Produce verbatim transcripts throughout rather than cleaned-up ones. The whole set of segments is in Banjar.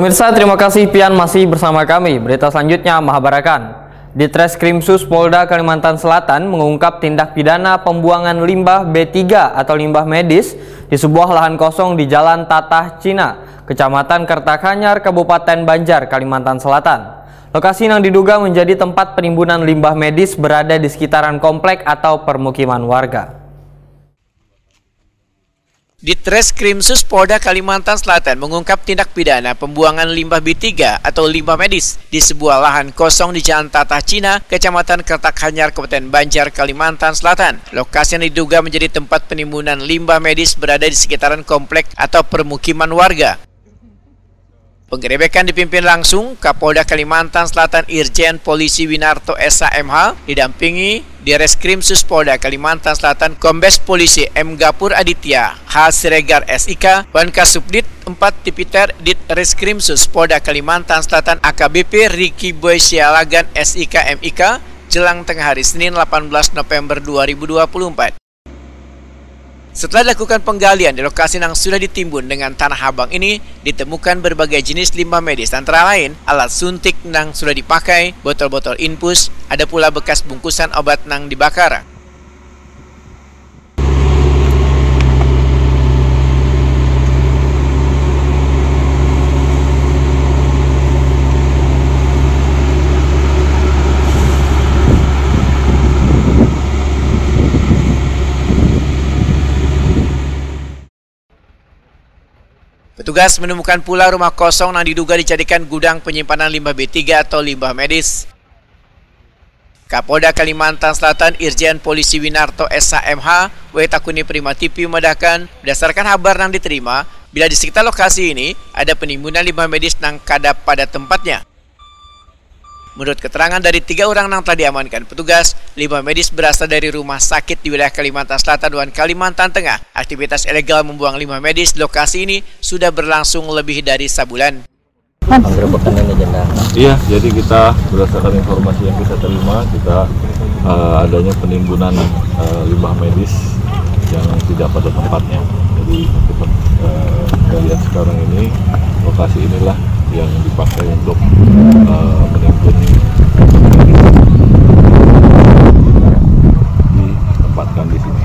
Pemirsa, terima kasih pian masih bersama kami. Berita selanjutnya mahabarakan. Ditreskrimsus Polda Kalimantan Selatan mengungkap tindak pidana pembuangan limbah B tiga atau limbah medis di sebuah lahan kosong di Jalan Tatah Cina, Kecamatan Kertakanyar, Kabupaten Banjar, Kalimantan Selatan. Lokasi yang diduga menjadi tempat penimbunan limbah medis berada di sekitaran komplek atau permukiman warga. Ditreskrimsus Polda Kalimantan Selatan mengungkap tindak pidana pembuangan limbah B tiga atau limbah medis di sebuah lahan kosong di Jalan Tatah Cina, Kecamatan Kertak Hanyar, Kabupaten Banjar, Kalimantan Selatan. Lokasi yang diduga menjadi tempat penimbunan limbah medis berada di sekitaran komplek atau permukiman warga. Penggerebekan dipimpin langsung Kapolda Kalimantan Selatan Irjen Polisi Winarto S H M H, didampingi Direskrimsus Polda Kalimantan Selatan Kombes Polisi M Gapur Aditya H Siregar S I K, wan Kasubdit empat Tipiter Ditreskrimsus Polda Kalimantan Selatan A K B P Ricky Boy Sialagan S I K M I K, jelang tengah hari Senin delapan belas November dua ribu dua puluh empat. Setelah dilakukan penggalian di lokasi nang sudah ditimbun dengan tanah abang ini, ditemukan berbagai jenis limbah medis, antara lain alat suntik nang sudah dipakai, botol-botol infus, ada pula bekas bungkusan obat nang dibakar. Petugas menemukan pula rumah kosong yang diduga dijadikan gudang penyimpanan limbah B tiga atau limbah medis. Kapolda Kalimantan Selatan Irjen Polisi Winarto S H M H W takuni Prima T V memadahkan, berdasarkan habar yang diterima, bila di sekitar lokasi ini ada penimbunan limbah medis nang kada pada tempatnya. Menurut keterangan dari tiga orang yang telah diamankan petugas, limbah medis berasal dari rumah sakit di wilayah Kalimantan Selatan dan Kalimantan Tengah. Aktivitas ilegal membuang limbah medis di lokasi ini sudah berlangsung lebih dari sabulan. Penggerebekan ini jenderal. Iya, jadi kita berdasarkan informasi yang kita terima, kita uh, adanya penimbunan uh, limbah medis yang tidak pada tempatnya. Jadi kita, uh, kita lihat sekarang ini lokasi inilah yang dipakai untuk uh, menimbun, ditempatkan di sini.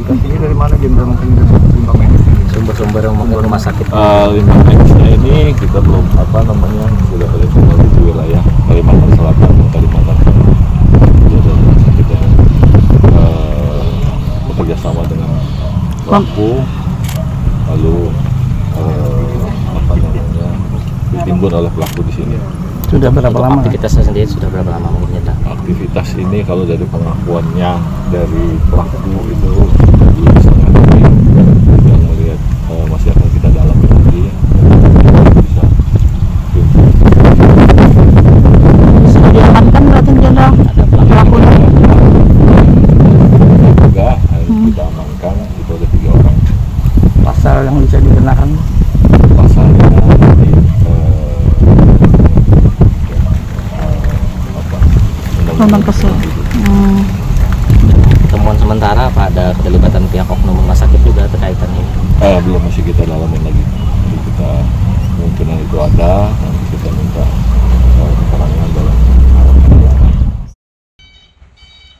Ini dari mana jenderal, mungkin limbah medis ini? Sumber-sumber rumah sakit. Uh, limbah medisnya ini kita belum, apa namanya, sudah ada di wilayah Kalimantan Selatan dan Kalimantan Tengah. Jadi ada rumah sakit yang uh, bekerja sama dengan pelaku, lalu uh, apa namanya, ditimbun oleh pelaku di sini. Sudah berapa lama? Aktivitasnya sendiri sudah berapa lama mungkin, Pak? Aktivitas ini kalau dari pengakuannya dari pelaku itu sudah dua setengah hari, yang melihat uh, masih akan kita dalami lagi. Bisa diamankan berarti jenderal pelakunya. Juga harus hmm. kita amankan. Itu ada tiga orang. Pasal yang bisa dikenakan? Pasalnya nanti eh, apa? Undang-undang kesel. Hmm. Temuan sementara apa ada keterlibatan pihak oknum rumah sakit juga terkaitan ini? Eh, belum, masih kita dalamin lagi. Jadi kita kemungkinan itu ada, nanti kita minta eh, keterangan dalam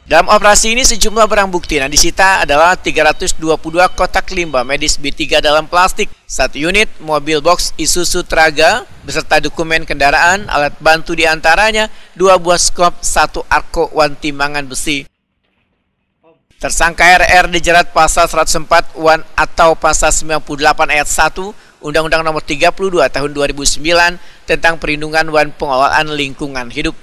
Dalam operasi ini, sejumlah barang bukti yang disita adalah tiga ratus dua puluh dua kotak limbah medis B tiga dalam plastik, satu unit mobil box Isuzu Traga beserta dokumen kendaraan, alat bantu, diantaranya dua buah skop, satu arko, wan timbangan besi. Tersangka R R dijerat pasal seratus empat wan atau pasal sembilan puluh delapan ayat satu Undang-Undang Nomor tiga puluh dua Tahun dua ribu sembilan tentang Perlindungan wan Pengelolaan Lingkungan Hidup.